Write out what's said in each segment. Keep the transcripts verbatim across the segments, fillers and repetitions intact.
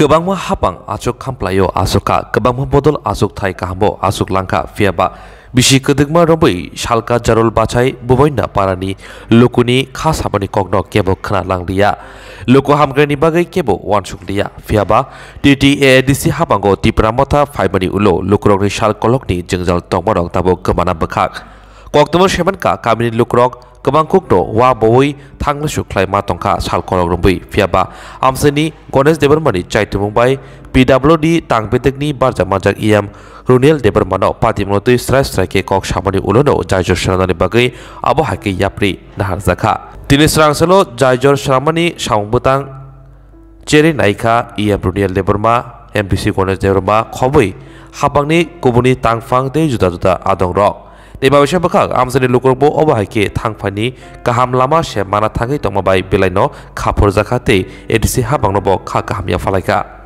Kwbangma hapang achuk khamplaio achuk kha, kwbangma bodol achuk thai kahamo achuk langkha, phiya ba bisi kwdwkma romwi salka Jarul Bachai Boboina parani lukuni kha samani kokno kebo khna lang liya. Luku hamkrai ni bagwi kebo uansuk liya, phiya ba T T A A D C hapango Tipra Motha phaimani ulo lukurokni sal kolokni jwngjal tongmarok tabuk kwmana bwkhak. Koktwma semanka kamini lukurok kwbangkukno wa bowi thanglasuk khlai ma tongkha sal kolok romwi, phiya ba amsini Ganesh Debbarmani chaitumung bai P W D tang bedekni barja manjak E M Runiel Debbarmano patimungno twi srai srai khe kok samani ulono jaijor swnamnani bagwi abo hai khe yapri naharjakha. Tini swrangsalo jaijor swnamani samung bwtang cherwi naikha E M Runiel Debbarma, M D C Ganesh Debbarma, khobwi hapangni kubuni tangphang tei juda juda adongrok. Tei babisa bwkhak amchaini lukurokbo obo hai khe thangphaini kaham lama se mana thangwi tongma bai belaino kha phurjakha tei A D C hapangno bo kha kaham ya phalaikha.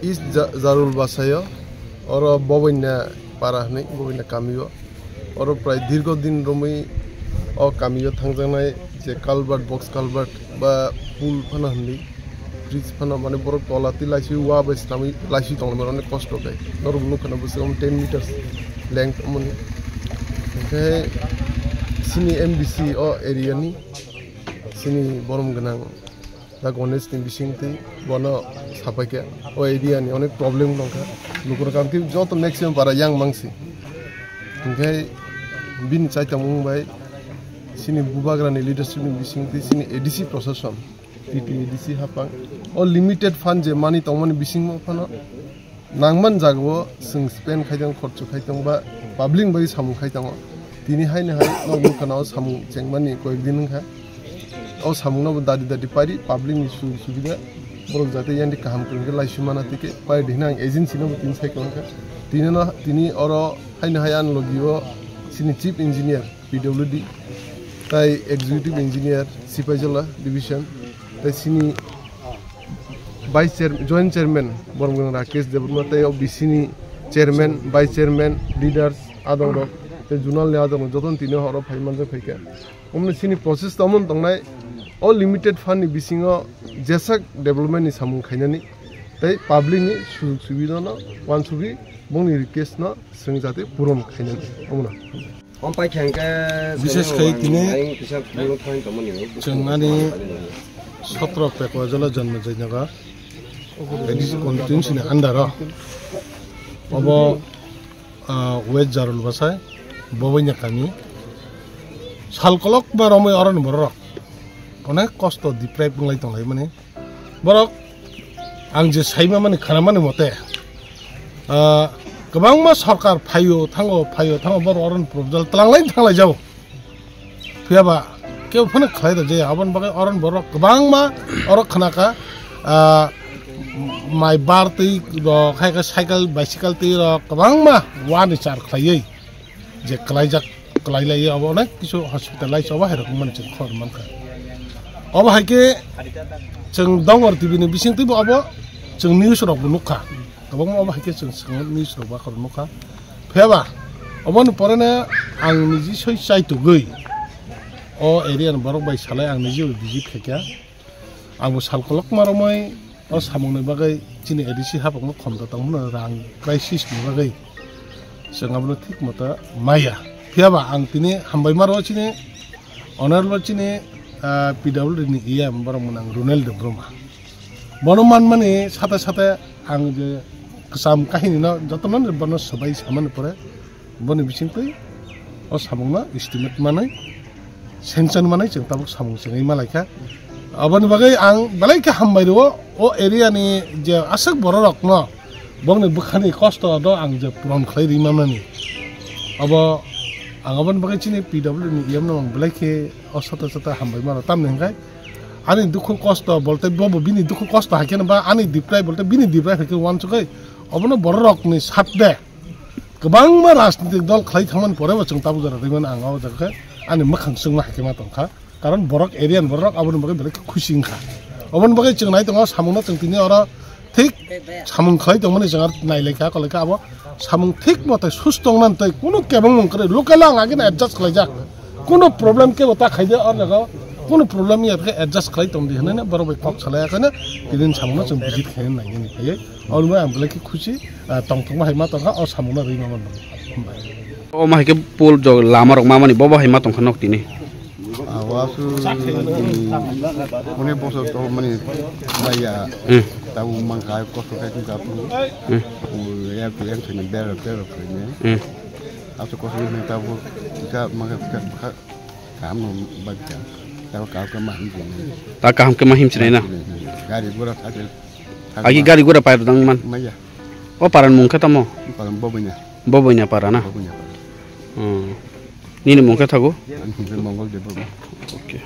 East Ja-, Jarul Basaio, oro Boboina para hwnwi, Boboina kamio. Oro prai dirgo din romwi o kamio thangjaknai je culvert, box culvert ba pool phano hwnwi, bridge phano, mane borok tola twi laiswi wa bai swnamwi laiswi tonglaimani onek kosto khe. Norok nukha na bwswk ten meters length wngmani. Hinkhe chini M D C o area ni chini borom gwnang da Ganesh ni bising twi bono sapai khe o area ni onek problem tongkha. Lukurok ang twi joto maximum para yang mangsi. Hinkhe bini chaitamung bai chini bubagra ni leadership ni bising twi chini A D C prosason, T T A D C hapang o limited fund je mani tongmani bisingo phano nangman jagao chwng spend khai tong, khorcho khai tong ba public bai samung khai tongo. Tini haino hai nok nukha na o samung chengmani koyek din wngkha. O samung no bo dadi dadi pari public ni sujog subida borok jate yani kaham kwrwng khe laiswi mana tike pari di hwnwi ang agency no bo tini sai kwrwngkha. Tini no, tini oro haino hai ani logi o chini chief engineer P W D, tai executive engineer Sipaijala division, tai chini vice chair-, joint chairman borok Rakesh Debbarma, tai o B C ni chairman, vice chairman, leaders adongrok, tai zonal ni adongrok jotono tini horo phai manjak phaikha. Omni chini process tamon tongnai o limited fund ni bisingo jesak development ni samung khainani tai public ni sujog subida no wansugwi bongni request no chwng jate puron khainani omono. Bishes khai tini chwng ani sotro Pekwajala Janmajai Nagar, A D C constituency ni under o. Obo, ah, West Jarul Bachai, Boboina kami. Sal kolok ba romwi oroni borok onek kosto deprive wnglai tonglaimani. Borok ang je saima mani, khana mani mote, ah, kwbangma sorkar phaio thango, phaio thango, borok oroni proposal tlanglai thanglai jao. Phiya ba kebo phano khlai da je, aboni bagwi oroni borok kwbangma oro khna kha, ah, mai bar twi rok, hai khe cycle, bicycle twi rok kwbangma wani char khlaiwi je kwlaijak, kwlailaiwi abo onek kisu hospital lai choba hai rok mani chwng khor mankha. Obo hai khe chwng Dongor T V ni bising twibo abo chwng news rok bo nukha. Kwbangma obo hai khe chwng swkang news rok ba khoro nukha. Phiya ba oboni pore no ang niji soi chaitugwi o area ni borok bai salai ang niji bo visit khaikha. Ang bo sal kolokma romwi o samungni bagwi chini A D C hapokno khomda tong hwnwi rang crisis ni bagwi chwng abono thik moto maya. Phiya ba ang tini hambai maro chini honorable chini, ah, P W D ni E M borok mwnang Runel Debbarma. Bono manmani sate sate ang je kwcham kahini no jotono bono swbai samani pore boni bisingtwi o samungno estimate manwi, sanction manwi chwng tabuk samung chengwi malaikha. Aboni bagwi ang belai khe hambai rwo, o area ni je aswk bororokno bongni bwkhani kosto no ang je puron khlai rwi manmani. Abo Ang aboni bagwi chini P W ni E M no ang belai khe o sata sata hambai mano. Tamni hwnkhe ani dukhu kosto bolte bobo bini dukhu kosto hai kheno ba ani diprai bolte bini diprai hai khe uansugwi obono bororokni satde kwbangma rajnitik dol khlai thangmani porebo chwng tabuk jora rwimani ang o jaga khe ani mwkhang chwngma hai khe ma tongkha. Karon borok area ni borok aboni bagwi belai khe khusi wngkha. Oboni bagwi chwng nai tongo, samungno chwng tini oro thik samung khlai tongmani chwng aro nai lai kha, kolai kha abo samung thik mote susto wngna tei kunu kebengmung kwrwi local ang agini adjust khlaijak. Kunu problem kebo ta khaide o jaga o kunu problem ya khe adjust khlai tong di hwnwi borok bai kok salai ya kheno tini samungno chwng visit khaina nai nai phaiwi. Oboni bagwi ang belai khe khusi, ah, tongthokma hai ma tongkha o samungno rwi ma man. O ma hai khe pol jog lama rok ma mani bobo hai ma tongkha nok tini. Awasu kone bosor to mani maya Hmm. tabu mangka kosto kai tu kapu. Hmm. Yang tu yang sini ber ber kene. Hmm. Asu kosto ni tabu ka mangka ka ka kam no bagka. Tabu ka ka mahim jene. Ta kaham ke mahim chinai na. Gari gura sakil. Agi gari gura pair dang man. Maya. O paran mung khe tamo? Paran Boboina. Boboina para na? Boboina para. Hmm. Nini mung khe thago? Ani mung khe Mongol Debbarma. Okay.